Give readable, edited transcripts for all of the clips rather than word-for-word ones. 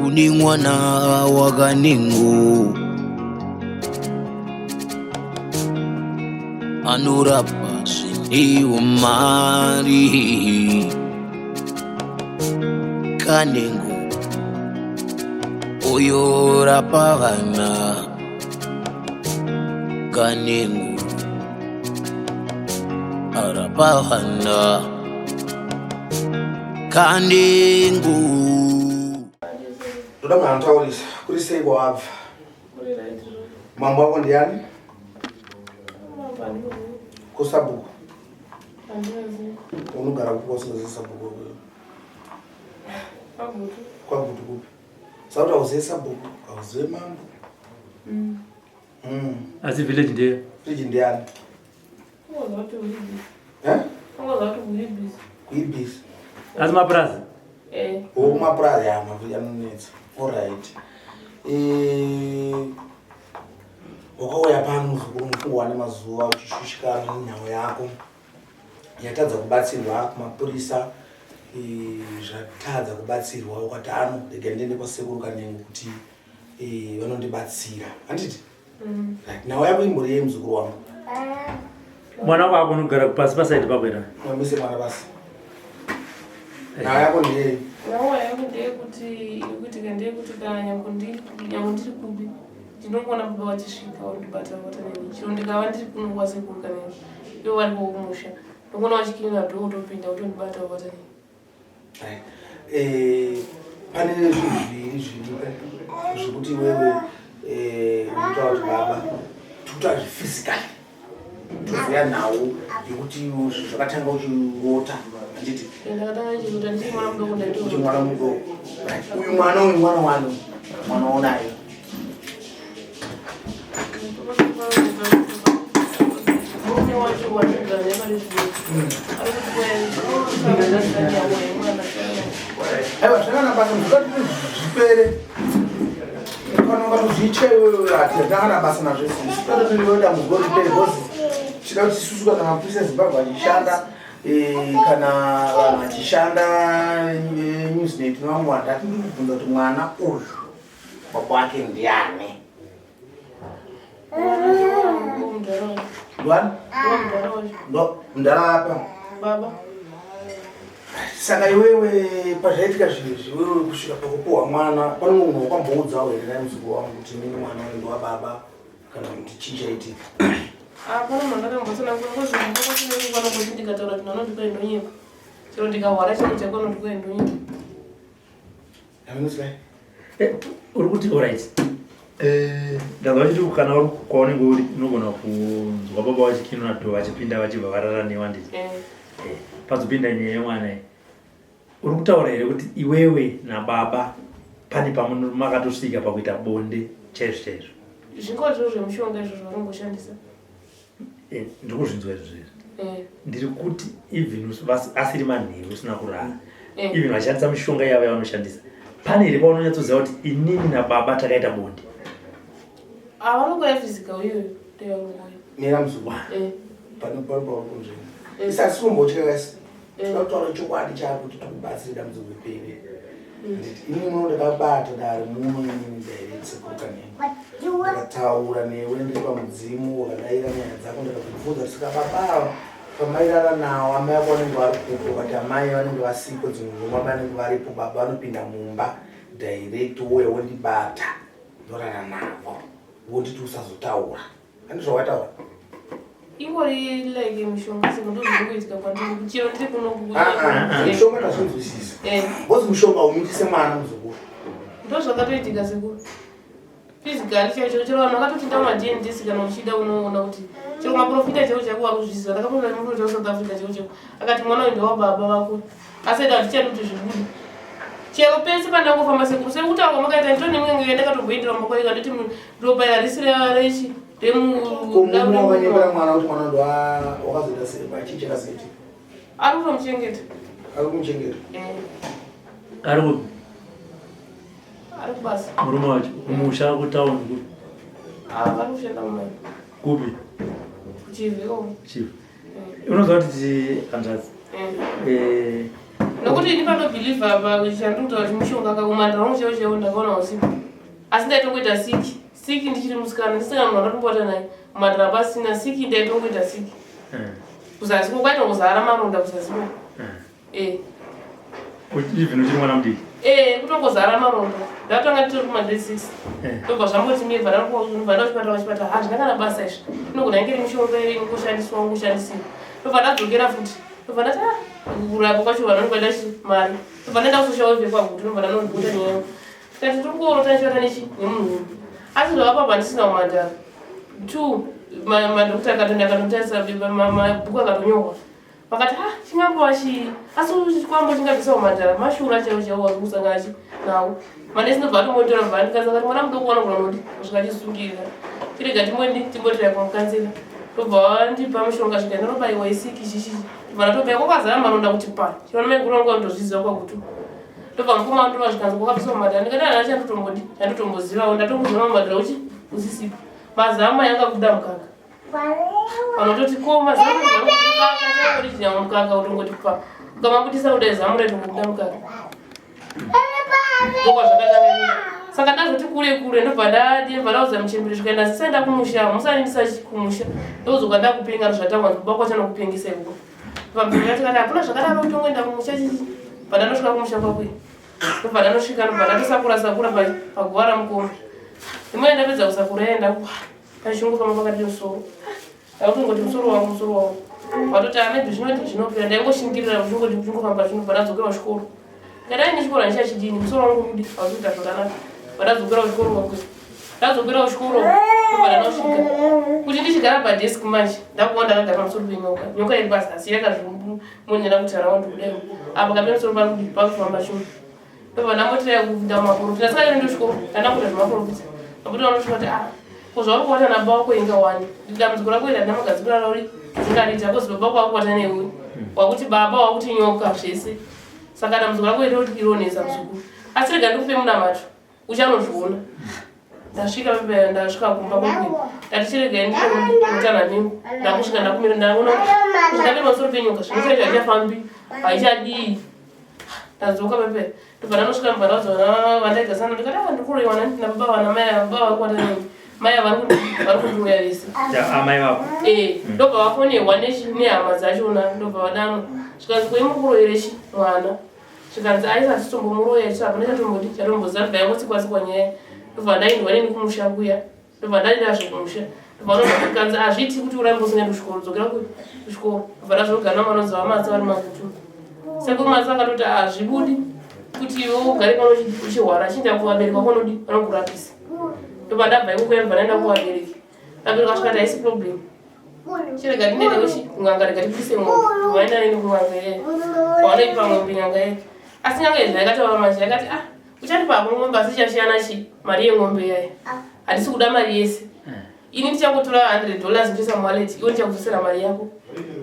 Kune mwana waKanengo anorapa zvine umari. Kanengo uyorapa vana. Kanengo arapa vana. Kanengo. Ndoda munhu anotaurisa. Kuri sei kwawabva? Mambo wako ndiani? Kusabhuku. Unogara kupi wasingazivi sabhuku wako? Kwagutu kupi? Sauti hauzivi sabhuku, hauzivi mambo. Asi village ndiye? Village ndiani? Eh? Kuibisa. Asi mapurazi? Eh. Oh, mapurazi ya mapurazi anonetsa. All right. Eh, wakauya pano muzukuru mufungo wane mazuva uchishushikana nenyau yako yatadza kubatsirwa kumapurisa, zvatadza kubatsirwa, ukati ano rega ndiende kwasekuru Kanengo kuti vanondibatsira, handiti? Right, nhau yako imbori yei, muzukuru wangu? Mwana wako unogara pasi pasaidi pako ira. Mamise mwana pasi. Nhau yako ndeyei? Nhau yangu ndeyekuti iri kuitika ndeyekuti kana nyange ndiri kupi, ndinongoona baba vachisvika vondibata vota neni. Chero ndikava ndiri kuno kwasekuru kana ivo varipo kumusha, ndongoona vachikinira dhoo, kutopinda kutondibata vota neni. Right. Pane zvinhu zviviri zviripo zvekuti iwewe unotaura kuti baba, tikutaura zvephysically, toziya nhau yekuti zvinhu zvakatanga uchirota, handiti? Ndakatanga ndichirota ndiri mwana mudoko. Kuti ndaitota. Mwana mudoko. Right. Uyu mwana, uyu mwana wani, mwana unayo? Murume wacho wandinogara naye pari zvino ari kuti kwanyaya yemwana. Aiwa, zvakana basa muzukati zvipere kana ukatozviitya iwewe, hatina kana basa nazvo isusu. Tatatoiwe dambudziko ripere because tida kuti isusu kana mapurisa eZimbabwe achishanda, kana vanhu vachishanda, Newsnet nevamwe vanhu, hatidi kubvunza kuti mwana uyu baba wake ndiani. Ndwani? Ndo mudhara apa. Baba. Saka iwewe pazvaitika zvinhu izvi, iwewe kusvika pakupuhwa mwana, pane munhu wakamboudzawo here nai muzukuru wangu kuti inini mwana uyu ndowababa, kana kuti chii chaitika? Hapana munhu ndakambotsanangura kozvinhu kuti ndikataura zvinhu anondikoi ndonyepa, chero ndikahwara chiro chako anondikoi ndonyepa. Aminusilai. Uri kuti alright. Ndazwa vachiti kana uri kwaunenge uri unogona kunzwa baba vachikinura dhoo, vachipinda, vachibva varara newe, handiti? Eh. Pazopinda nyaya yemwana iyi, uri kutaura here kuti iwewe nababa pane pamwe makatosvika pakuita bonde chaizvo chaizvo? Zvingori zviro zvemushonga izvo zvavanongoshandisa. Ndiri kuzvinzwa izvo zvezvi. Eh. Ndiri kuti even asiri manheru usina kurara, Eh. even vachishandisa mishonga yavo yavanoshandisa, pane here paunonyatsoziva kuti inini nababa takaita bonde? Avanongoya physical iyoyo ndeyavanongoya. Mira muzukuru. Eh. Pane pauri kunzvimbo. Eh. Isati sirombotya kasi. Eh. Toda kutaura chokwadi chako kuti tikubatsire dambudziko ripere. Nditi ini muno ndakabata dare muno inini direct sekuru Kanengo. Ndakataura newe ndiri pamudzimu, wakadaira nyaya dzako, ndakakubvunza kuti saka baba ava pamairara nawo, amai ako vanenge vari kupi? Ukati amai vanenge vasiko, dzimwe nguva amai vanenge varipo, baba vanopinda mumba direct, wouya wondibata ndorara navo, wonditi usazotaura. Handi zvawataura? Ingori like mishonga seko, ndo zviri kuitika kwandiri chero ndiri kuno. Mishonga tazvinzwisisa. Eh. Because mushonga umitise mwana, muzukuru. Ndo zvakatoitika sekuru, physically chaicho. Chero vanhu vakatoti ndamaDNDs, kana uchida unoona kuti chero maprofita chaiwo chaiko vari kuzviziva. Ndakaprofita nemuprofita weSouth Africa chaiwo chaiwo, akati mwana uyu ndewababa vako, asi eda hatichadi kuti zvibude. Chero pese pandangofamba sekuru, sekutaura kwamakaita, ndito nemwenge ndakatomboendera mumba ndoti ropa harisi rechi. Komurume wakanyepera mwana kuti mwana ndo wakazoita sei, pachii chakazoitika? Ari kutomuchengeta. Ari kumuchengeta? Eh. Ari kupi? Ari kubasa. Murume wacho kumusha, kutauni, kupi? Ah, vari kushanda mumai. Kupi? KuChivhi. Chief, unoziva kuti hanzvadzi, Nokuti ini pandobhilivha apa chandikutaura kuti mushonga kakumandira wangu chaiwo chaiwo ndakaona usiku. Asi ndaitongoita siki. Siki ndichiri musikana ndisina munhu wandatombota naye. Mumandira pasina siki ndaitongoita siki. Kuzasi kwaitongozara maronda kuzasi. Eh. Even uchiri mwana mudiki? Eh, kutongozara maronda. Ndatanga nditori kuma grade 6. Ndobva zvamboti mie bva ndabva ndachipatara kuchipatara. Hazvina kana basa izvi. Inogona inge iri mishonga iri ingoshandiswa ungoshandisiwa. Ndobva ndadzokera futi. Ndobva ndati ah kurapwa kwacho vanhu vanoda chi mari. Ndobva ndaenda kusocial welfare kwaGutu ndobva ndanoripota nyaya yangu. Tikati tiri kuorota ndichivata nechi nemunhu uyu. Asi zvavapa pandisina kumandara. Two madokita akatoenda akatotarisa mabhuku akatonyorwa. Vakati ah chingambova chii asi chikwambo chingabvisa umhandara mashura chaiwo chaiwo wari kusangana chi nawo. Manesi ndobva atombotora bva ndikaza kati mwana mudoko wanogona nodi kusvika achisungirira. Chirega timbondi timbotira kumukanzira. Ndobva wandipa mushonga svika ndinobaiwa isiki chichi. Ndobva ndatobaya kwakazara maronda kuti pa. Chivana mai guru vangu vanotozviziva kwakutu. Ndobva mukoma wandova zvikanzi kwakabviswa umhandara ndikati hana chandotombodi chandotombozivawo ndatomboziva umhandara uchi usisipo. Mazamu ayanga kubuda mukaka. Vanototi ko mazamu mukaka chaoriginal mukaka utongoti pa. Ukamabudisa kudai zamu retu kubuda mukaka. Ndokwa zvakatanga. Saka ndazoti kure kure ndobva ndadi ndobva ndaudza muchembere zvikaenda sisaenda kumusha musandisa kumusha ndozokwa ndakupenga zvatangwa baba kwacho anokupengesa ikoko. Vamwe tikati hakuna zvakadaro utongoenda kumusha chichi. Bva ndanosvika kumusha kwakwe. Ndobva ndanosvika ndobva ndatosakura sakura paguva ramukoma. Imwe ndapedza kusakura yaenda kwa. Ndachingofamba pakati pemusoro. Ndakutongoti musoro wangu musoro wangu. Watoti ah maybe zvinoti zvinopera ndaingoshingirira uchingoti uchingofamba zvinobva ndadzokera kuchikoro. Ndikadai nechikoro handichachidini musoro wangu rudi hausi kuita zvakanaka. Bva ndadzokera kuchikoro kwakwe. Ndadzokera kuchikoro ndobva ndanosvika. Kuti ndichigara padesk manje ndakuona ndakagara pamusoro penyoka. Nyoka iri pazasi yakazvimonera kuti around kudai. Apa kapena musoro pari pakufamba chuma. Ndobva ndambotiraya kupinda mumaporofita ndisingatoendi kuchikoro ndandakuita zvemaporofita nokuti vanosvika kuti ah ko zvauri kuwata nababa wako inga wani dambudziko rako iri handina magadzikiro rauri ringariita kozi baba wako vakuwata newe wakuti baba wakuti nyoka zvese saka dambudziko rako iri roti ironetsa muzukuru asi rega ndikupe munamato uchanozviona ndasvika ndasvika kumba kwekwe ndati chiregai nditana nemi ndakusvika ndakumira ndaona kuti ndapinda pamusoro penyoka zvinoita haichafambi haichadii ndadzoka pepe ndobva ndanosvika ndobva ndaudza vandaigasana ndikati ava ndikuroiwa nababa vana mai ava baba vari kuwata neni mai ava vari kundiroya vese amai vako eh ndobva vafonerwa nehama dzachona ndobva vadanwa zvikanzi koi muri kuroyerechi mwana zvikanzi aisa titombomuroya isu hapana chatombodi chatomboziva ndobva yangotsikwa tsikwa nyaya ndobva ndaendwa neni kumusha kuya ndobva ndaendazve kumusha ndobva vanozvikanzi hazviiti kuti urambe usingaendi kuchikoro dzokera kuchikoro ndobva ndazogara navanonzi vamatsa vari makutu sekuru matsa akatoti hazvibudi kuti iwe ugare pano uchihwara chinja kuvabereki vako unodi vanokurapisa ndobva ndabva ikoko ndobva ndaenda kuvabereki vabereki vasvika haisi problem chirega tiende newe chi kun'anga rega tibudise mombe vaenda neni kun'anga iyeyo wanoipa mombe n'anga iyeyo asi n'anga izvi yakataura manje yakati ah uchandipa hako mombe asi ichashiyana chi mari yemombe iyayo handisi kuda mari yese ini ndichangotora $100 ndoisa muwallet iwe ndichakudzosera mari yako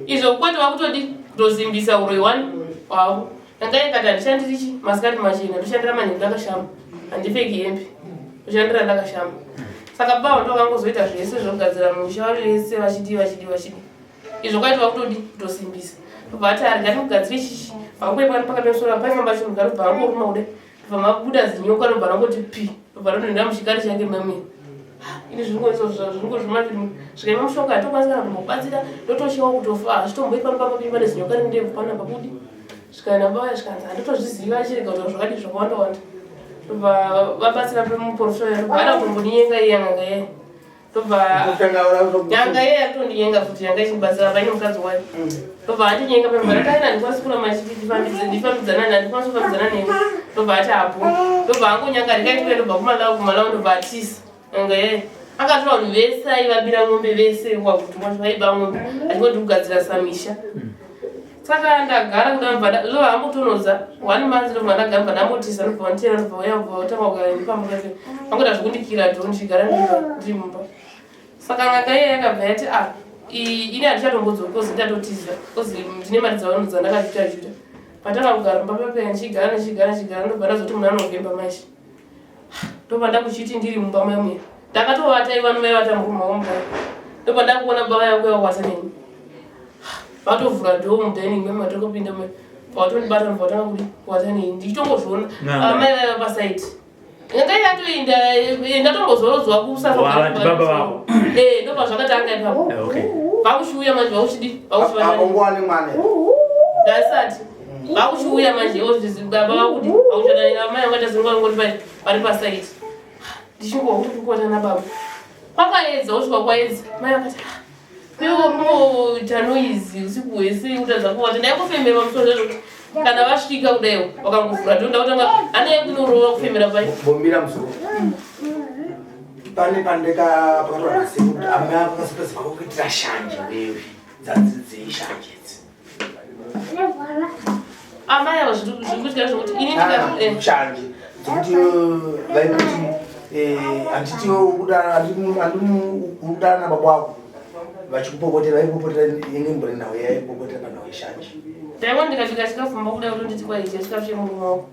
izvo kwete wakutodi kutosimbisa uroyi wani wavo n'anga yakati handishandiri chi masikati machena ndoshandira manheru ndakashama handipfeki hembe ndoshandira ndakashama saka baba ndo vangozoita zvese zvekugadzira musha vari vese vachidii vachidii vachidii izvo kwaiti vakutodi kutosimbisa ndobva ati ari ngatimugadzire chichi panguva yepano pakatosora paifamba chinhu kanobva angoruma kudai ndobva mabuda zinyoka ndobva rangoti pi ndobva ratoenda muchikari chake mamwe ini zvinongozvimafirimu zvikaima mushonga hatokwanisi kana kumbobatsira ndotoshewa kutofa hazvitomboi pano pamba pane zinyoka rindebvu pana pabudi zvikaenda baba zvikanzi handotozviziva chirega kutaura zvakadii zvakawanda wanda ndobva vabatsira muprofita uya ndobva ada kutombondinyenga iye n'anga iye ndobva nyanga iye yakutondinyenga futi yanga ichindibatsira paine mukadzi wayo ndobva andinyenga pamba ndakaina handikwanisi kuramba ndifambidzana naye handikwanisi kufambidzana newe ndobva ati hapo ndobva angonyanga ndikaitwe ndobva kumalawi kumalawi ndobva atisa N'anga yaye akatora vanhu vese aivabira mombe vese kwakuti wacho vaiba mombe achingoti kugadzira samisha saka ndagara kuda ndobva zvova ambotonodza one month ndobva ndagara ndobva ndambotisa ndobva vanditera ndobva uya ndobva vatanga kugara ini pamba pese vangoita zvekundikira dho ndichigara ndiri mumba saka n'anga iye yakabva yati ah ini handichatombodzoki kozi ndatotiza kozi ndine mari dzavanhu dzandakajuta juta patanga kugara mumba pepe ndichigara ndichigara ndichigara ndobva ndazoti muna November manje ndobva ndakuchiti ndiri mumba muya muya ndakatovata ivanu vaivata murume wavo mudai ndobva ndakuona baba vaya kuya kuwata neni vatovhura dhoo mudining mema tokupinda muya Watondibata ndobva watanga kudi kuwata neni ndichitongozviona N'anga. amai vaiva pasaiti n'anga yatoenda ndatombozorodzwa Wa, ndibaba vako. Eh, ndobva zvakatanga ipapo Eh, okay vakuchiuya manje vakuchidi vakuchivata Aunguwani mwana. ndasati vakuchiuya manje ozvizi baba vakuti vakuchata amai vangaita senguva ngoti vari pasaiti ndichingowa kuti ndikuwata nababa kwakaedza kusvika kwaedza mai vakati kuita noizi usiku hwese kutadza kuvata ndaingofemera pamusoro zvezvo kana vasvika kudaiwo vakangovhura ndo ndakutanga hana yekunorova kufemera pai Bombira muzukuru. Pane pandeka pakatorwa nasekuru kuti amai ako kasipasi vakukuitira shanje wewe. Dzadzi shanje idzi. Amai ava zviri kuitika zvokuti ini ndika eh, Shanje. Dzekuti vaikuti handiti urikudana nababa wako vachikupopotera vaipopotera yenge mbure nhau yaipopotera panhau yeshanje. Ndaingoti ndikabika chikafu mumba kudai kutonditi kwaidya chikafu chemurume wako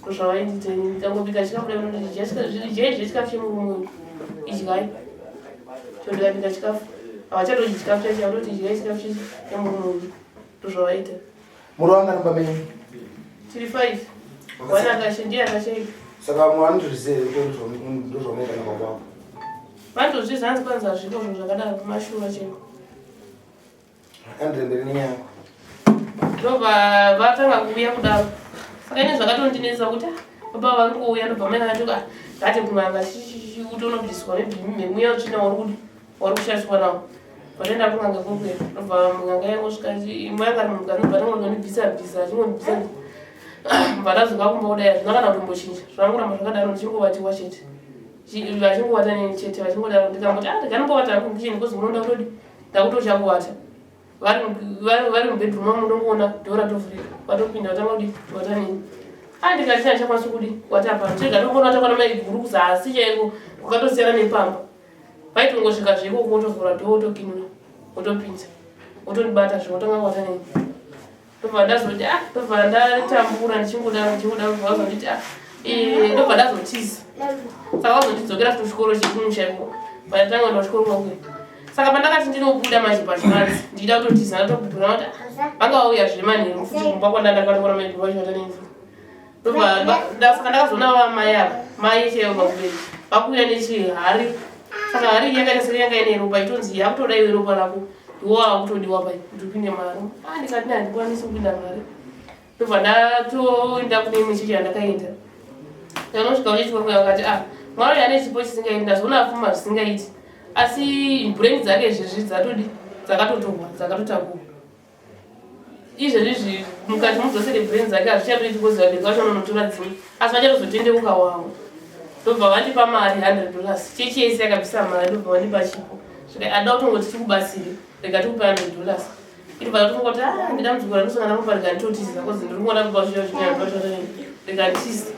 ndozvavaindita ini ndikangobika chikafu kudai kutonditi idyai zvechikafu chemurume uyu idyai cho ndikabika chikafu havachatodyi chikafu chacho vatoti idyai chikafu chemurume uyu ndozvavaita. Muri wangani mumba menyu? Tiri five, one akashe ndiye akashaika. Saka vamwe vanotozviziva here kuti ndozvaunoita nababa wako? Vanotozviziva hanzi kwanzi hazviko zvinhu zvakadaro mashuwa chaiwo. Andire mberi nenyaya yako. Ndobva vatanga kuuya kudaro saka ini zvakatondinetsa kuti ah, baba vari kuuya ndobva mai vakati ah, ngati kun'anga utonobviswa memweya utsvina uri kudi wari kushaishwa nawo vatoenda kun'anga kwekwe ndobva n'anga yangosvika imwe yanga ari munhukadzi ndobva tangondibvisa bvisa achingondibvisa bva ndadzoka kumba kudai hazvina kana kutombochinja zvangoramba zvakadaro ndichingovatiwa chete vachingovata neni chete vachingodaro ndikangoti ah ndikanombovata hangu kukicheni because munoda kutodi ndakutotya kuvata vari mubedroom mangu ndongoona dhoo ratovhurika vatopinda vatanga kudi kuvata neni ah ndikati handichakwanisi kudi kuvata pano chega ndongoona vatakwana maiguru kuzasi chaiko kwakatosiyana nepamba vaitongosvika zveko wotovhura dhoo wotokinura wotopinza wotondibata zve wotanga kuvata neni ndobva ndazoti ah ndobva ndatambura ndichingodaro ndichingodaro ndobva vazonditi ah eh, ndobva ndazotiza saka vazondidzokera futi kuchikoro chekumusha ikoko pandatanga kuenda kuchikoro kwakwe saka pandakati ndinobuda manje pachivanzi ndichida kutotiza ndatobudura kuti ah, vanga vauya zvemanheru futi kumba kwandandakatokona maiguru vacho vatanei futi ndobva saka ndakazoona vamai ava mai chaivo pakubereki vakuuya nechihari saka hari iyi yakaita senge yanga ine ropa itonzi yakutoda iwe ropa rako iwo wakutodiwa pai kuti upinde mari ah ndikati ne handikwanisi kupinda mari ndobva ndatoenda kune imwe chechi yandakaenda ndanosvika kuchechi kwangu vakati ah mwana uyu ane chipo chisingaiti ndazoona afuma zvisingaiti asi brain dzake izvezvi dzatodi dzakatotorwa dzakatotakurwa izvezvi izvi mukati mudzosere brain dzake hazvichatoiti because vabereki vacho vanonotora dzimwe asi vachatozotendeuka wavo ndobva vandipa mari $100 chechi yese yakabvisa mari ndobva vandipa chipo svika ada kutongoti tikubatsire rega tikupe $100 iri bva tongoti ah ndidambudziko randosangana naro rega nditotiza cause ndiri kuona kuba zviya zviya rega nditize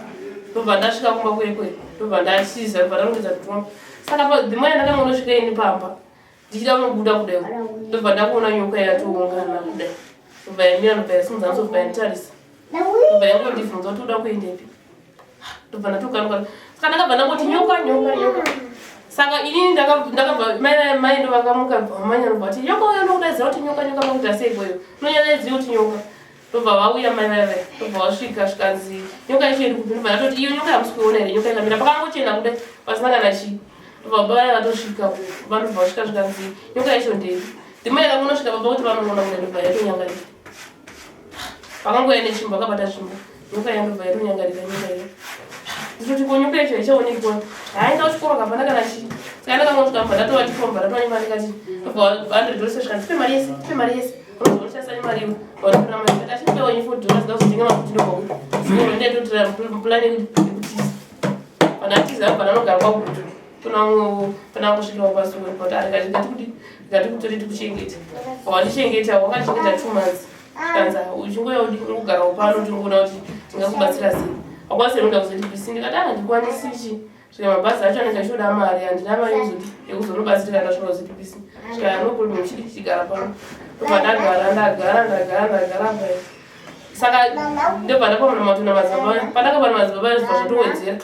ndobva ndasvika kumba kwekwe ndobva ndatiza ndobva ndarongedza kutonga saka the more yandakanga unosvika ini pamba ndichida kunobuda kudai ndobva ndakuona nyoka yatoungana kudai ndobva yamira ndobva yasimudza ndobva yanditarisa ndobva yangondibvunza kuti uda kuendepi ndobva ndatokanuka saka ndakabva ndangoti nyoka nyoka nyoka saka inini ndakabva mai ndo vakamuka vamanya ndobva vati nyoka uyo ndokudaidzira kuti nyoka nyoka makuita sei koyo unonyanyaidziva kuti nyoka ndobva vauya mai vaya vaya ndobva vasvika zvikanzi nyoka yacho iri kupi ndobva ndatoti iyo nyoka yamusi kuiona here nyoka yakamira pakangochena kudai pasina kana chii ndobva baba vaya vatosvika vanobva vasvika zvikanzi nyoka yacho ndei dhimai yakakunosvika baba kuti vanoona kudai ndobva yatonyangarika vakangouya netsvimbo vakabata tsvimbo nyoka yandobva yatonyangarika nyoka iyo nditoti ko nyoka yacho haichaonekwa haenda kuchikoro kapana kana chii saka ndakangosvika mva ndatova chikomba ndatova ndikati ndobva andidhorese zvikanzi tipe mari yese tipe mari yese unozoshasa nemari iwe watora mari ndati achipewa nye $40 ndakuzotenga mafuti ndobva kuchikoro ndetotora plan yekutiza panatiza pana anogara kwagutu pana kusvikira kwasuwe but arikati ngatikuti ngatikutori tikuchengete wandichengeta wakandichengeta 2 months kanza uchingouya udi ungogarawo pano tingoona kuti tingakubatsira sei wakwanisa inoda kuzoti ndikati ah handikwanisi chi svika mabhazi acho anenge achitoda mari handina mari yekuzoti yekuzonobatsirika ndasvika kuzoti svika no problem chidi chigara pano ndobva ndagara ndagara ndagara ndagara pai saka ndobva ndapamana matuna madzibaba pandakapana madzibaba zvibva zvatowedzera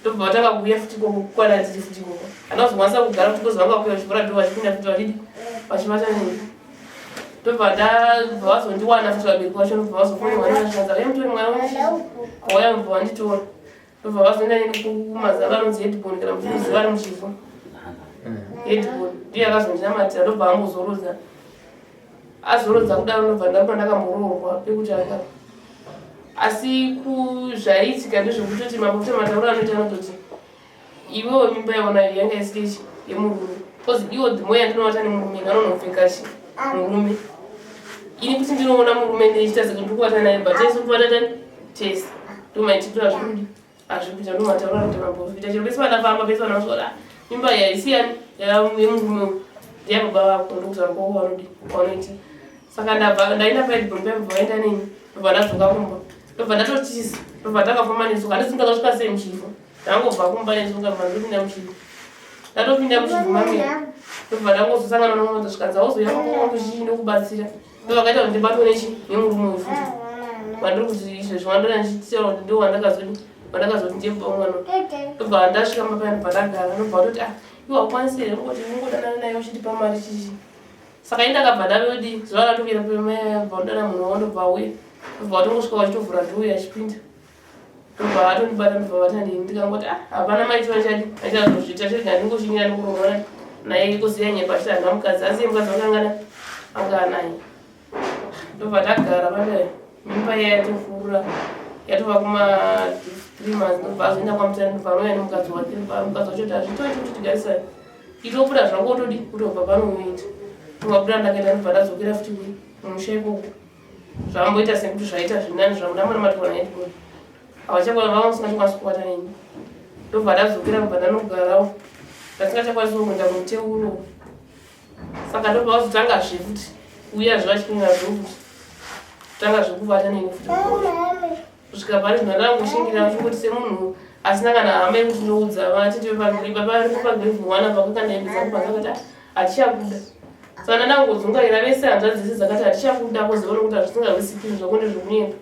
ndobva vatanga kuuya futi koko kwana ndiri futi koko handazokwanisa kugara futi kozi vanga kuuya vachivhura dhoo vachipinda futi vachidi vachivata neni. Ndobva ndabva vazondiwana futi vabereki vacho ndobva vazofonwa nezvanza uye mutori mwana wauya ndobva vanditora. Ndobva vazoenda neni kumazava anonzi Headbone kana muchimuziva ari muchivhu. Headbone ndiye akazondinamatira ndobva angozorodza. Azorodza kudaro ndobva ndaramba ndakamboroorwa pekutanga. Asi kuzvaiitika ndezvekutoti maprofita matauro anoita anototi iwewe mimba yaona yanga isiri chi yemurume bcause iwo the more yandinovata nemurume vanonopfeka chi murume ini kuti ndinoona murume ndichiita sekuti ndiri kuvata naye but tese kuvata tani tese ndomaitikiro azvirudi azvikuita ndomatauro anoita maprofita chero pese vandafamba pese vanasvora ah, mimba yaisiyani yemurume uyu ndeyababa vako ndokutaura kwako vanodi vanoita saka ndabva ndaenda paedbon paibva vaenda neni ndobva ndadzoka kumba ndobva ndatotiza ndobva ndakafamba netsoka handisi ndakasvika sei muchifo ndangobva kumba netsoka ndobva ndopinda muchifo ndatopinda muchifo mamira ndobva ndangozosangana nomwe ndosvika dzaozoya kukoma kuchii ndokubatsira ndovakaita kuti ndibatwe nechi nemurume uyu futi wandiri kuti izvezvi wandona ndichitaura kuti ndo wandakazoti wandakazoti ndiye baba mwana ndobva ndasvika mapaya ndobva ndagara ndobva watoti ah iwe haukwanisi here kungoti ungodanana naye uchitipa mari chichi Saka ini ndakabva ndavodi zuva ratovira pemabva kudana munhu wavo ndobva auya ndobva watongosvika vachitovhura dhoo achipinda ndobva atondibata ndobva vatandini ndikangoti ah hapana maitiro achadi achazozviita chirega ndingoshingira ndikuroora naye kuziya nyepa achiti handina mukadzi asi mukadzi wakangana anga anaye ndobva tagara pale mimba iya yatofura yatova kuma 3 months ndobva azoenda kwamutare ndobva anouya nemukadzi wake ndobva mukadzi wacho kuti hazvitoiti kuti tigarisane Itobuda zvangu otodi kutobva pano unoita. Ndikabuda ndakaita ndobva ndadzokera futi kumusha ikoko. Zvamboita sekuti zvaita zvinani zvangu ndamona matukwana edgoni. Havachakwana vanga vasingachakwanisi kubata neni. Ndobva ndadzokera ndobva ndanogarawo. Ndasingachakwanisi kuenda kumuteuro. Saka ndobva vazotanga zve futi. Uya zvevachipinga zvofuti. Tanga zvekuvata neni futi. Kusvika pari zvino ndangoshingira ndichingoti semunhu asina kana hama yekuti ndinoudza vatete vepababa pagrade one apa kakanda hembe dzangu panze akati ah, hatichakuda saka ndandangodzungaira vese hanzvadzi dzese dzakati hatichakuda koziva nokuti hazvisingawisiki zvako ndezvekunyepa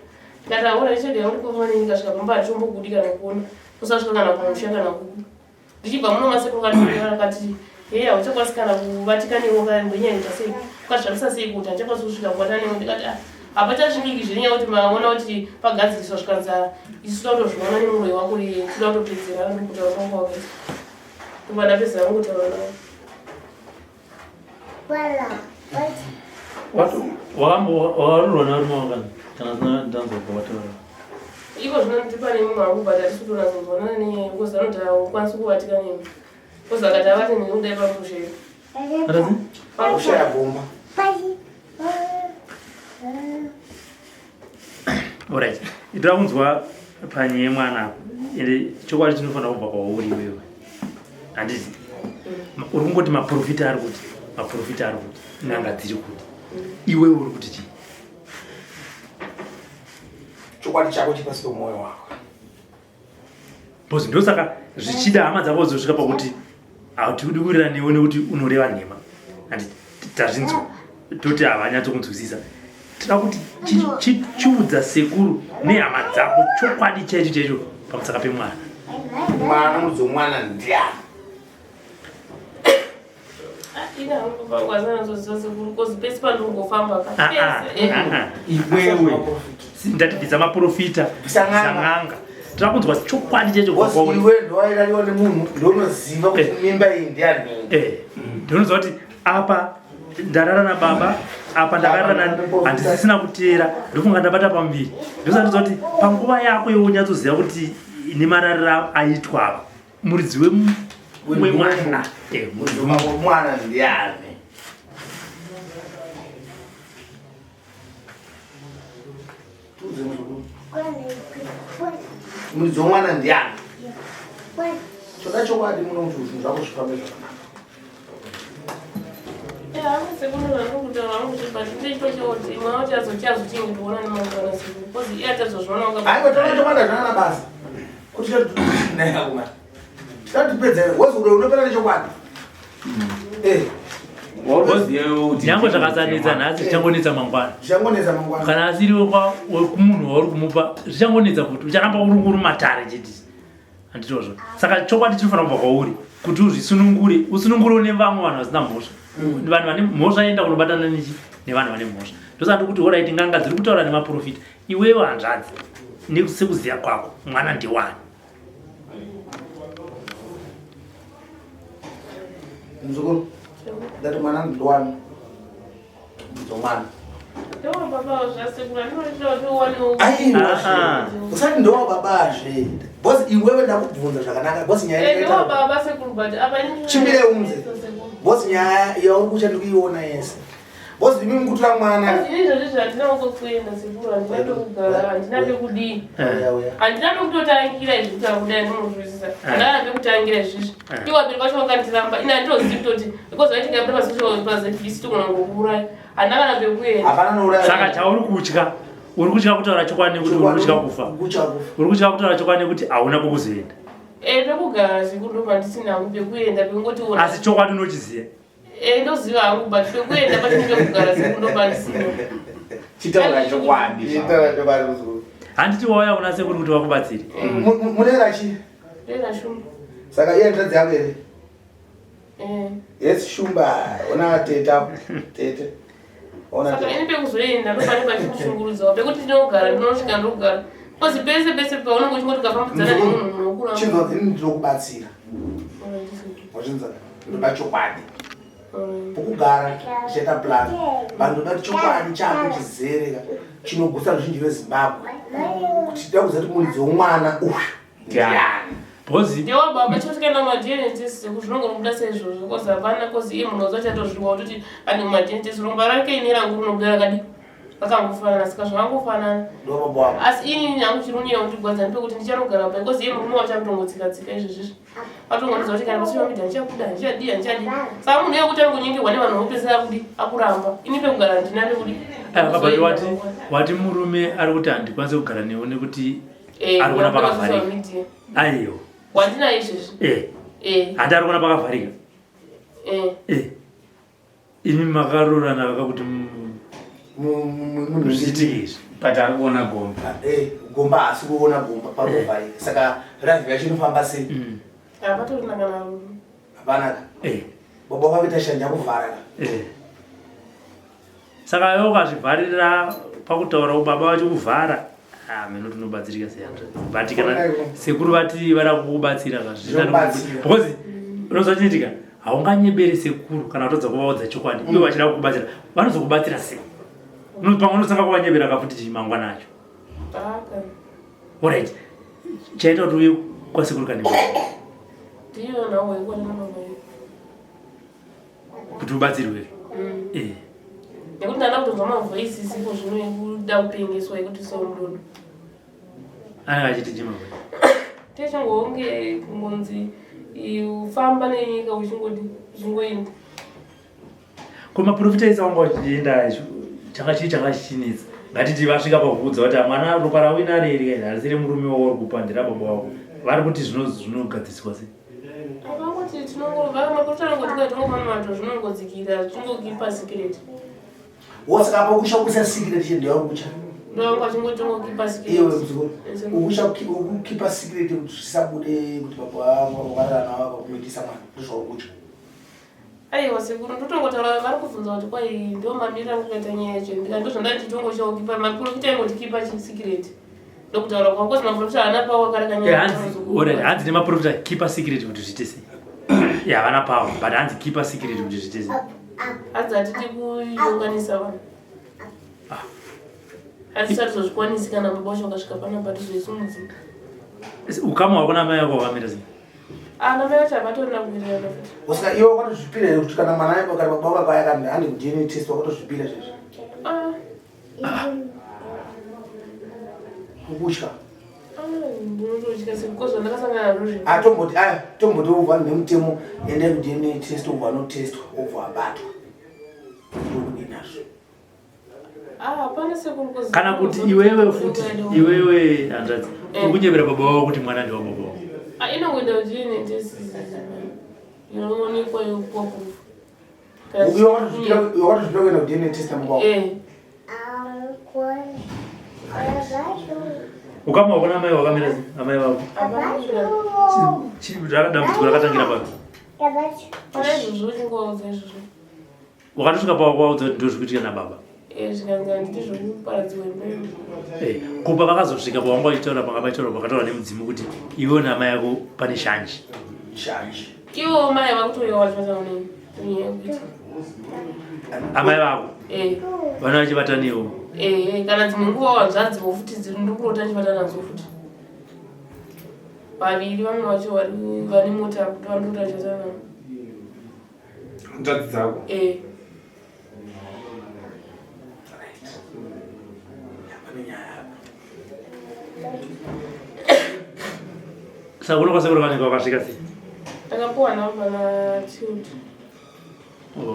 ndikati aona ndichege yangu ndikofana ndikasvika pamba hatichombokudi kana kuona usasvika kana kumusha kana kuku Ndichibva muno masekuru vakati vakati hei hauchakwanisi kana kubatika newe ukambonyanyoita sei ukazvambisa sei kuti handichakwanisi kusvika kubata newe ndikati ah hapachasvikiki zvenyaya kuti maona kuti pagadziriswa zvikanzi ah, isu toda kutozviona nemuroyi wako iye toda kutopedzera ndokutaura kwangu wakaita ndobva ndapedzera vangu kutaura navo Wakarurwa nevarume wakani kana zina ndanzwa kwawataura. Iko zvino ndipa nemumwe wangu but hatisi kutonatsoonana nenyaya because anoti haukwanisi kubatika nemi. Because akati avate neni kudai pakushaya. Atadzi? Pakushaya gomba. Alright. Itoda kunzwa panyaya yemwana apo. Ende chokwadi chinofanira kubva kwauri iwewe. Handiti? Uri kungoti maprofita ari kuti, maprofita ari kuti, n'anga dziri kuti. Iwewe uri kuti chii? Chokwadi chako chiri pasi pemwoyo wako. Because ndosaka zvichida hama dzako dzosvika pakuti hatidi kuwirirana newe nekuti unoreva nhema. Handiti? Tazvinzwa. Toti havanyatsokunzwisisa. Tinoda kuti chiudza sekuru nehama dzako chokwadi chaicho chaicho pamusaka pemwana. Mwana muridzi wemwana ndiani? Ah, ah, ah, iwewe ndatibvisa maprofita bvisa n'anga tinoda kunzwa chokwadi chaicho kubva kwauri. Iwe ndowairariwa nemunhu ndounoziva kuti mimba iyi ndiyani. Ndinoziva kuti apa ndarara nababa apa ndakarara nani handisisina kuteera ndofunga ndabata pamuviri ndosatiza kuti panguva yako iwe unyatsoziva kuti nemararira aitwa apa muridzi wemwana Muridzi wemwana ndiani? Tuudze muzukuru. Muridzi wemwana ndiani? Choda chokwadi muno kuti zvinhu zvako zvifambe zvakanaka. Aiwa toda chokwadi hazvina basa. Kuti naye Tatipedza wozi unopera nechokwadi. Eh. Nyangwe zvakasanetsa nhasi zvichangonetsa mangwana. Zvichangonetsa mangwana. Kana asiri wekumunhu wauri kumupa zvichangonetsa futi ucharamba uri uri matare chete. Handitozvo. Saka chokwadi chinofanira kubva kwauri kuti uzvisunungure usunungure nevamwe vanhu vasina mhosva. Vanhu vane mhosva enda kunobatana nechi nevanhu vane mhosva. Ndosaka ndikuti horaiti n'anga dziri kutaura nemaprofita. Iwewe hanzvadzi nesekuziva kwako mwana ndewani? Muzukuru, ndati mwana ndewani? Mwana. Aiwa, usati ndowa babazve. Boss iwewe ndakubvunza zvakanaka. Boss nyaya eh, ndowa baba sekuru but apa chimbire unze. Boss nyaya yauri kucha ndikuiona yese. Boss imi mukutora mwana. Ini zvozvo zvandina kuenda sekuru handina pekugara handina pekudii. Eh. Handina pekutotangira izvi kuti akudai ndinozwisisa. Eh. Handina pekutangira izvizvi. Iwo vabereki vacho vakandiramba. Ini handitozivi kutoti because vaiti ndikabuda pasocial paZBC togona kungokuuraya. Handina kana pekuenda. Hapana nouraya. Saka chauri kutya uri kutya kutaura chokwadi nekuti uri kutya kufa. Uri kutya kutaura chokwadi nekuti hauna kwekuzoenda. Eh, pekugara sekuru ndopandisina hangu pekuenda pekungoti ona. Asi chokwadi unochiziva. Eh, ndoziva hangu but pekuenda pacho nepekugara sekuru ndopandisina. Chitaura chokwadi. Chitaura chokwadi muzukuru. Handiti wauya kuna sekuru kuti vakubatsire. Munera chii? Ndera shumba. Saka iye ndadzi yako here? Eh. Yes shumba, ona tete apo. Tete. Ona Saka tete. ini pekuzoenda ndopane pachindishungurudzawo pekuti ndinogara ndinosvika ndogara. Because pese pese paunenge uchingoti ukafambidzana nemunhu munhu wokuramba. Chinzwa ini ndinokubatsira. Wachinzwa? Ndoda chokwadi. Pokugara tichaita plan. Vanhu ndoda chokwadi chako chizere chinogutsa ruzhinji rweZimbabwe. Kuti tida kuziva kuti muridzi womwana uyu ndiani. Because Ndewa baba choti kana maDNA test sekuru zvinongobuda saizvozvo cause hapana cause iye munhu wacho achatozviwa kutoti ane maDNA test romba rake ini rangu rinobuda rakadi rakangofanana saka zvakangofanana. Ndiwo baba wako. Asi ini hangu chiri kunyanya kundigwadza ndepekuti ndichanogara pai cause iye murume wacho akutongotsika-tsika izvezvizvi. Atongoridza kuti kana pasocial media ndichabuda handichadii handichadii. Saka munhu iye kuti anongonyengerwa nevanhu vopedzisira akudi akuramba. Ini pekugara handina pekudi. Baba wati wati murume ari kuti handikwanisi kugara newe nekuti Eh, ari kuona pa social pakavharika. media. Aiwa. Wandina izvezvi. Eh, Eh, handi ari kuona pakavharika. eh. Eh. Imi makaroorana vakakuti Munhu zviitike izvi. But ari kuona gomba. Eh, gomba haasi kuona gomba parovharika. Saka life yacho inofamba sei? Hapatorina kana rudo. Hapana ka. Eh. Baba vakaita shanja kuvhara ka. Eh. Saka iwe ukazvivharira pakutaura baba vacho kuvhara ah meno tinobatsirika sei hanzvadzi. But kana sekuru vati vada kukubatsira ka zvina Zvinobatsira. because unoziva chinoitika haunganyeberi sekuru kana kutadza kuvaudza chokwadi ivo vachida kukubatsira vanozokubatsira sei? Pamwe unosanga kuvanyebera kafuti chimangwana acho. Aka. Alright. Chaita kuti uye kwasekuru kane Ndiyo nawo yekuona mama yedu. kuti ubatsirwe. Eh. Nekuti ndanda kutonzwa mavoices iko zvino ekuda kupengeswa ekuti somudodo. Anenge achiti chima. Techingonge kungonzi ufamba nenyika uchingodi uchingoenda. Ko maprofita ese vanga vachienda changa chii changa chichinetsa. Ngatiti vasvika pakuudza kuti mwana ropa rauina reri harisi remurume wako uri kupa nderababa wako. Vari kuti zvinogadziriswa sei? Avangoti tinongova maprofita anongoti kwai tinongova mato zvinongodzikira tingokipa secret. Wosaka apa ukusha kuisa secret chete yauri kucha. Ndovanga vachingoti tingokipa secret. Iwe muzukuru. Ukusha ukukipa secret kuti zvisabude kuti baba vako vakarara navo vakakumitisa mwana. Ndozvauri kucha. Aiwa sekuru ndotongotaura vari kubvunza kuti kwai ndo mamiriro angu kuita nyaya yacho ndika ndozvandati tongochaukipa maprofita aingoti kipa chisikireti ndokutaura kwavo kozi maprofita haana pawa kare Eh, hanzi alright, hanzi nemaprofita keep a secret kuti zviite sei. Yeah, havana power but hanzi keep a secret kuti zviite sei. Hanzi hatidi kuyonganisa vanhu. Hatisati tozvikwanisi kana baba vacho vakasvika panapa tizoisumudzi. Ukama hwako namai vako hwakamira sei? Ana mai vacho havatorina kuwirirana futi. Wosaka iwe wakatozvipira here kuti kana mwana aiko kana baba vako akandi handi kuDNA test wakatozvipira zvezvo. Ah, Ukutya. ah, ndinototya sekuko zvandakasangana nazvo zvinhu. Ah, tomboti aya tomboti ubva nemutemo endai kuDNA test ubva anotestwa obva abatwa. Ndokudii nazvo. Ah, hapana sekuru kozi. Kana kuti iwewe futi iwewe hanzvadzi Eh. uri kunyebera baba wako kuti mwana ndewa baba wako. Ah, inongoenda kuDNA test inoonekwa yokuwa kufa. Iwe wakatozvipira kuenda kuDNA test nababa wako. Eh. Ukama hwako namai hwakamira sei? Amai vako. Hapana kuwirirana. Dambudziko rakatangira papi? Pana izvozvo chingovaudza izvozvo. Wakatosvika pawakaudza kuti ndozvikuitika nababa? Eh, zvikanzi handiti zvekuparadziwa imba. Eh, kupa vakazosvika pawanga uchitaura panga pachitaura pakataura nemudzimu kuti iwe namai yako pane shanje. Shanje. Ivo mai vakutouya vachibata uneni. Nyaya yekuti. Amai vako Eh. vana vachivata newo. Eh, kana dzimwe nguva hanzvadzi futi dziri ndikurota ndichivata nadzo futi. Vaviri vamwe vacho vari vane mota kuti vandirota ndichivata navo. Hanzvadzi dzako? Eh. Pane nyaya apa. Saka unokwanisa kureva nenge wakasvika sei? Ndakapuwa namba na Tilda.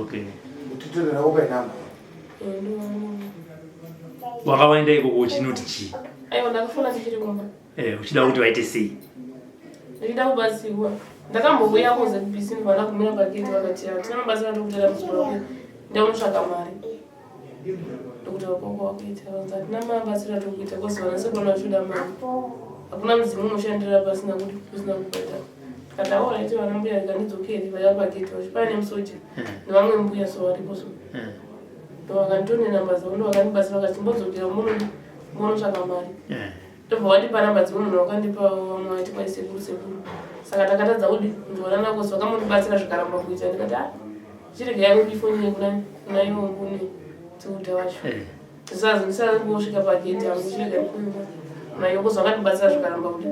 Okay. Utitore nako painamba. Eh, ndo. Wakawaenda ikoko uchinoti chii? Aiwa ndakafona ndichiri kumba. Eh, uchida kuti vaite sei? Ndichida kubatsirwa. Ndakambouya kuZBC ndobva ndagumira pagate vakati hatina mabatsira ndokutera muzukuru wako. Ndaunotsvaka mari. Ndokuti vakoko wakuita vanzi hatina mabatsira tokuita kozi vana sekuru vachoda mari. Hakuna mudzimu unoshandira pasina kuti kusina kubhadhara. Kati aoraiti vana mbuya kandidzokere vaiva pagate vacho paine musoja nevamwe mbuya so varipo so. Ndovakanditone namba dzavo ndovakandibatsira vakati chimbodzokera munotsvaka mari. Ndobva wandipa namba dzimwe munhu wakandipa vamwe vaiti kwai sekuru sekuru. Saka takatadza kudi kunzwanana kozi vakamondibatsira zvikaramba kuita ndikati ah chirega yangu ndifonere kuna kuna ivo mbune Tilda wacho. Ndisazi ndisangosvika pagedhi hangu chirega ndifonere kuna ivo kozi vakandibatsira zvikaramba kuti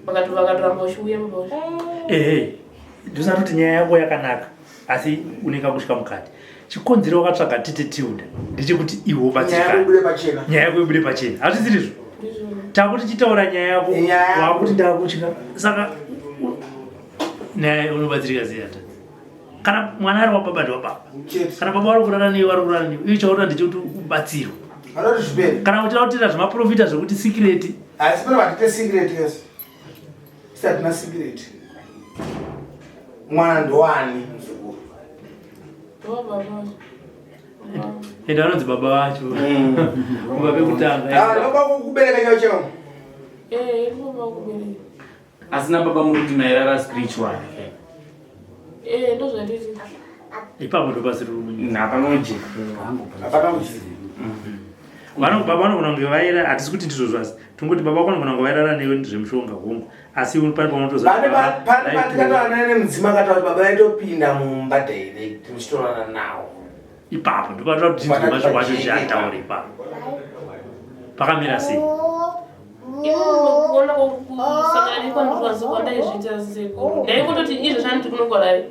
vakati vakatoramba vachiuya baba vacho. Ehe, ndosati kuti nyaya yako yakanaka asi unenge kusvika mukati. Chikonzero wakatsvaga tete Tilda ndechekuti iwe Nyaya yako ubatsirikane. ibude pachena. Nyaya yako ibude pachena. Hazvisirizvo? Ndizvona. Takuti chitaura nyaya yako Nyaya yako. wakuti ndakutya. Saka nyaya unobatsirika sei ata? Kana mwana ari wababa ndiwababa. Chete. Kana baba vari kurara newe vari kurara newe. Iwe chaunoda ndechekuti ubatsirwe. Vanoti zvipere. Kana uchida kutiita zvemaprofita zvekuti secret Asi pane vatite secret yes. Sisatina secret. Mwana ndowani muzukuru. Ndowababa vacho. ende vanonzi baba vacho. Kubva pekutanga. Ah, ndobaba kukubereka chaiwo chaiwo. Eh, ndobaba kubereka. Asina baba muri kuti mairara spiritual. Eh, ndozvatiti. Ipapo ndopasiri rumunyu. Hapana uje. Hapana uje. Vano baba vanogona kunge vaira hatisi kuti ndizvo zvasi. Tongoti baba vanogona kunge vairara newe zvemushonga hongu. Asi pane paunotoziva Pane kuti baba pane vaitowa. patikataura nemudzimu akataura kuti baba vaitopinda mumba direct muchitorana nawo. Ipapo ndopatoda kuti tinzwe mashoko acho chiataure ipapo. Pakamira sei? Ivo kuona kusangana nekwandikwanisa kwandaizviita sekuru. Ndaingototi izvo zvandiri kunokwarai.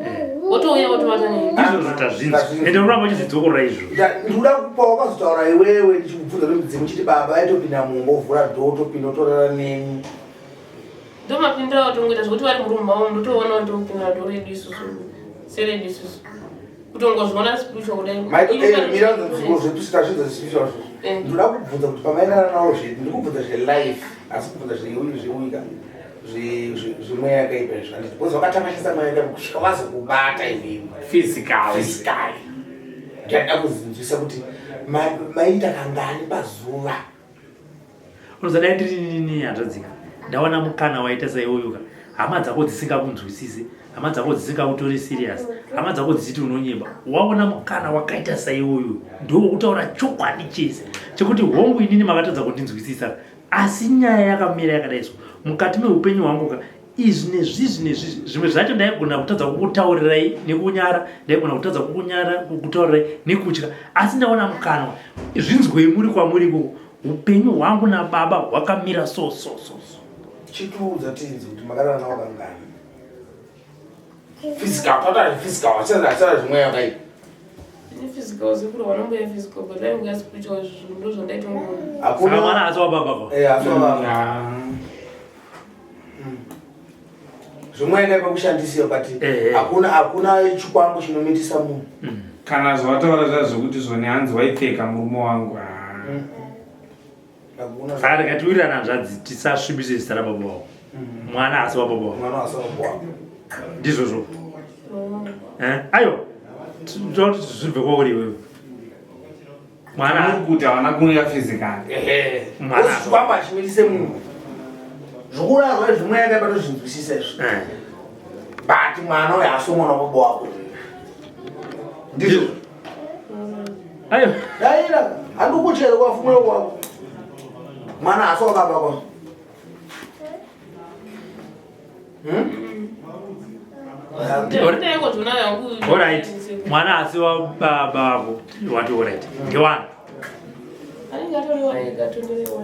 Wotouya wotovata neni. Izvozvo tazvinzwa. Ende unoramba uchizvidzokorora izvo. Ndikuda kupa wakazotaura iwewe ndichikubvunza nemudzimu chiti baba vaitopinda mumba ovhura dhoo otopinda otorara neni. Ndomapindira watongoita zvekuti vari murumu mavo ndotoona ndopindira dhoo redu isusu. Seredu isusu. Kutongozviona spiritual kudai. Mira muzukuru zvedu tazvinzwa zvisipishwa zvo. Ndinoda kubvunza kuti pamairara nawo zvedu ndikubvunza zvelife asi kubvunza zveuyu zveuika zvemweya yakaipa izvo handiti because vakatanga shandisa mweya yakaipa kusvika vazokubata iwewe. Physically. Physically. Ndinoda kuzinzwisa kuti maita kangani pazuva. Unoziva dai ndiri nini hanzvadzika ndawana mukana waita saiwoyuka hama dzako dzisingakunzwisisi hama dzako dzisingakutori serious hama dzako dzichiti unonyeba waona mukana wakaita saiwoyu ndowokutaura chokwadi chese chekuti hongu inini makatadza kundinzwisisa asi nyaya yakamira yakadai so mukati meupenyu hwangu ka izvi nezvizvi nezvizvi zvimwe zvacho ndaigona kutadza kukutaurirai nekunyara ndaigona kutadza kukunyara kukutaurirai nekutya asi ndaona mukanwa zvinzwei muri kwamuri ikoko upenyu hwangu nababa hwakamira so so so so Chitiudza tinzi kuti makarara nawo kangani. Physical, tataura physical, achara zvimweya yakaipa. Ini physical sekuru vanomboya physical but vaingoya spiritual izvo ndozvandaitongoona. Saka mwana asi wababa kwa Eh, asi wababa. Zvimweya yakaipa kushandisiwa but hakuna chikwambo chinomitisa munhu. Kana zvawataura zviya zvekuti zvoni hanzi waipfeka murume wangu. Saka tikatiwirirana hanzvadzi tisasvibise zita rababa wako. Mwana asi wababa wako. Mwana asi wababa wako. Ndizvozvo. Aiwa. Tinoda kuti zvibve kwauri iwewe. Mwana Muri kuti havana kuuya physically. Ehe. Mwana. Chikwambo hachimitise munhu. Zvokurarwa zvimweya yakaipa tozvinzwisisa izvi. But mwana uyu haasi mwana wababa wako. Ndizvo. Aiwa. Daira, handikuchero kwafumura kwako. Mwana asi wababa kwa. Hmm? Alright. Mwana asi wababa ako wati alright. Ndiwani? Anenge atoriwa ega tondorewa.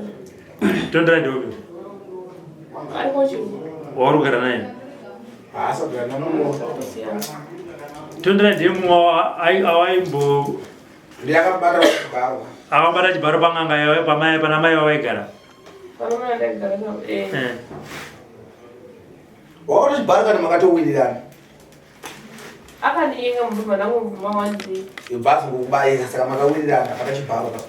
Tondera ndiupi? Ari kochirungu. Wauri kugara naye? Haasagara nanonoka. Tondera ndiye mumwe awaimbo Ndiye akabata chibharo. Akabata chibharo pan'anga yawe pamai pana mai vavaigara. Pana mai ndaigara navo. Eh. Eh. Wakabata chibharo kana makatowirirana. Akandiyenga murume ndangobvuma one day. Ibva ngokubayira saka makawirirana akabata chibharo pa.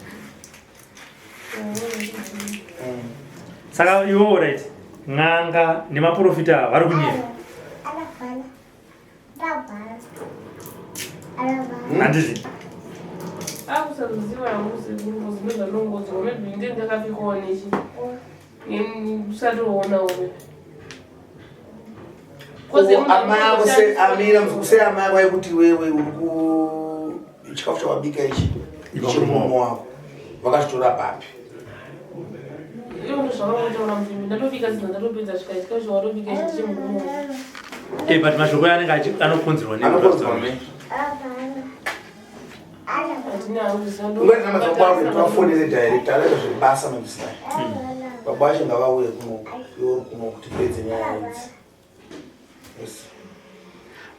Saka iwe right. N'anga nemaprofita vari kunyepa. Handiti? Akusaziva hangu sekuru kuzimwe zvanongodzwa maybe ndiye ndakapikawo nechi. Usatoonawo maybe. Amai ako se amira mzukuse amai ako aikuti wewe uri ku chikafu chawabika ichi chemuromo wako vakachitora papi? Ivo ndozvavakotaura muzvimbi ndatobika zvinhu ndatopedza svika chikafu chawatobika ichi chemuromo. Eh, but mashoko ayo anenge anokonzerwa nei? Anokonzerwa nei? Handina hangu kuziva ndo- Ungati nama dzakubaba kuti vafonere direct alaita zvebasa madzimai. Baba vacho ngavauye kuno iwe uri kuno kuti tipedze nyaya idzi. Yes.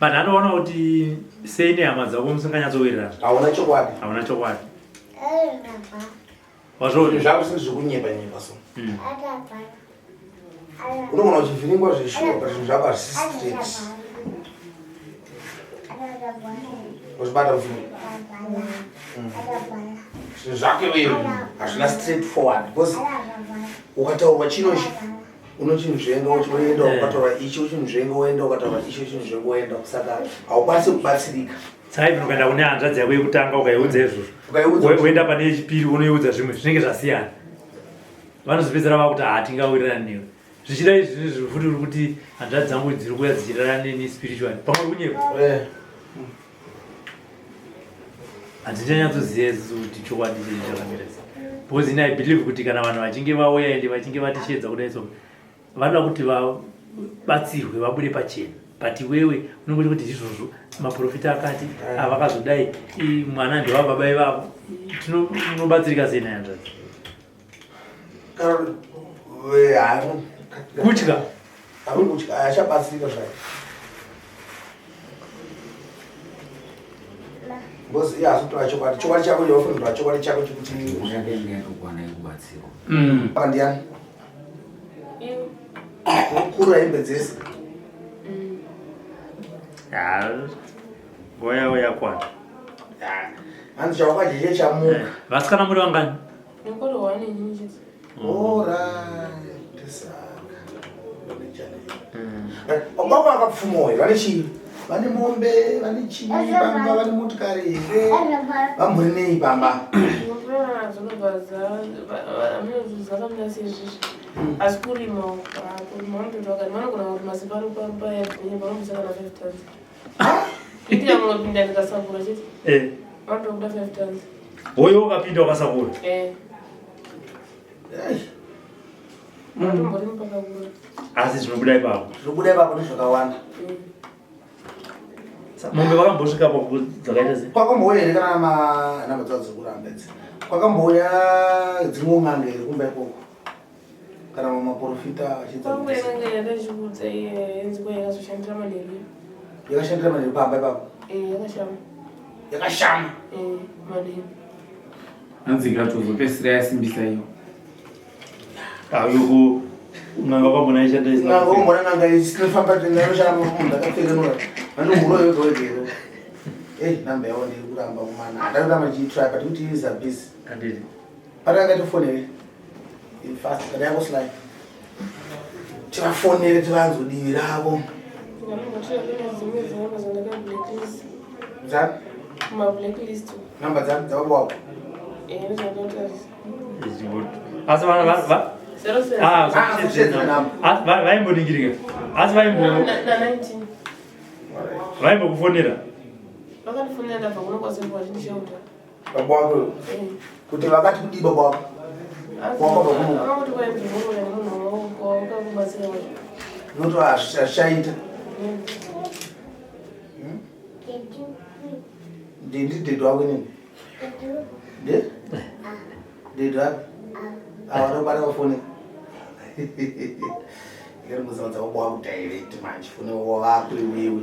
But anoona kuti sei nehama dzako musinganyatsowirirana. Hauna chokwadi. Hauna chokwadi. Zvinhu Wazvoona? zvako zvinhu zvekunyepa nyepa so. Unogona uchivhiringwa zveshuwa but zvinhu zvako hazvisi straight. Uzvibata muzungu. Zvinhu zvako iwewe hazvina straight forward because ukataurwa chino ichi unochinzvenga uchienda ukataura ichi uchinzvenga woenda ukataura ichi uchinzvenga woenda saka haukwanisi kubatsirika. Saka even ukaenda kune hanzvadzi yako yekutanga ukaiudza izvozvo. Ukaiudza Woenda pane yechipiri unoiudza zvimwe zvinenge zvasiyana. Vanozopedzera vakuti hatingawirirani newe. Zvichida izvi zvinhu futi uri kuti hanzvadzi dzangu dziri kuuya dzichirara neni spiritually. Pamwe uri kunyepa. Handichanyatsoziva isusu kuti chokwadi chii chakamira sei. Because ini I believe kuti kana vanhu vachinge vauya ende vachinge vatisheedza kudai so vanoda kuti vabatsirwe vabude pachena. But iwewe unongoti kuti izvozvo maprofita akati avakazodai mwana ndewababa ivavo. Unobatsirika sei naye hanzvadzi? Kutya. Hauri kutya, achabatsirika zvake. Because iye haasi kutora chokwadi. Chokwadi chako iwe wafungira chokwadi chako chekuti Yake inge yakakwana yekubatsirwa. Apa ndiani? Iwe. Kukura hembe dzese. Nguva yavo yakwana. Hanzi chawakajeche chamuka. Vasikana muri vangani? Nekoro one inini chete. Alright, saka. Baba vakapfuma here? Vane chii? Vane mombe, vane chii pamba, vane motikari here? Vambori nei pamba? Zvinobva zvakamira seizvizvi. Asi kurima kurima vanotoita vakati vanogona kurima separi payadhinya vanobvisa kana 5 tons. Kuitira munopinda ndikasakura chete. Vanotobuda 5 tons. Hoyo ukapinda ukasakura. Eh. Ei, Vatomborimi pakakura. Asi zvinobuda ipapo. Zvinobuda ipapo ndezvakawanda. Mombe vakambosvika papo dzakaita sei? Kwakambouya here kana namba dzavo dzekuramba idzi? Kwakambouya dzimwe n'anga here kumba ikoko? Kana maprofita achidza Kwangu yananga yandachikuudza iye yenziko yakazoshandira manheru. Yakashandira manheru pamba ipapo. Eh, yakashama. Yakashama. Eh, manheru. Hanzi ikatozopedzisira yasimbisa iyo. Ayoko n'anga kwambona ishanda isina. N'anga umbona n'anga isinofamba ndinoshanda munhu ndakapfekenura. Vandohuro yoga wega here. Eh, namba yavo ndiri kuramba kumana. Handari kuramba ndichitry but kuti is a busy. Handiti. Patanga tifonere. In fast kana yako slide. Tivafonere tivanzwe divi ravo. Dzimwe dzenamba dzandakablacklist. Dzani? Mablacklist. Namba dzani dzababa wako? Eh, ndozvandotarisa. Asi vana va 07. Ah, Ah, usachedze namba. Asi vaimboningirika. Asi vaimbo Na 19. vaimbokufonera. Vakandifonera ndabva kuno kwasekuru vachindishauta. Baba wako kuti vakati kudii baba wako? Wakabva kuno? Vakangoti kwai ndinoona nemunhu wakakubatsira wacho. Noto hazvichaita. Ndindi dedo wako inini? Nde? Dedo wako? Awa ndobata pafoni. Iri kuzanza baba wako direct manje foni wako iwewe.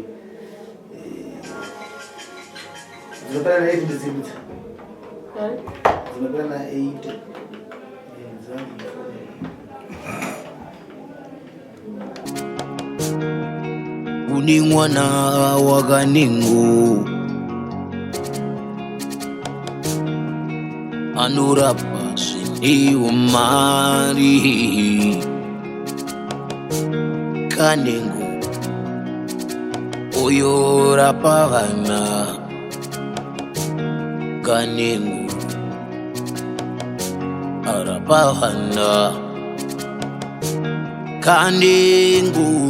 Dzinopera na 8 ndidzipidza. Nani? Dzinopera na 8. Kune mwana wakanengo anorapa zvine umari kanengo oyorapa vana kanengo arapa vana kanengo.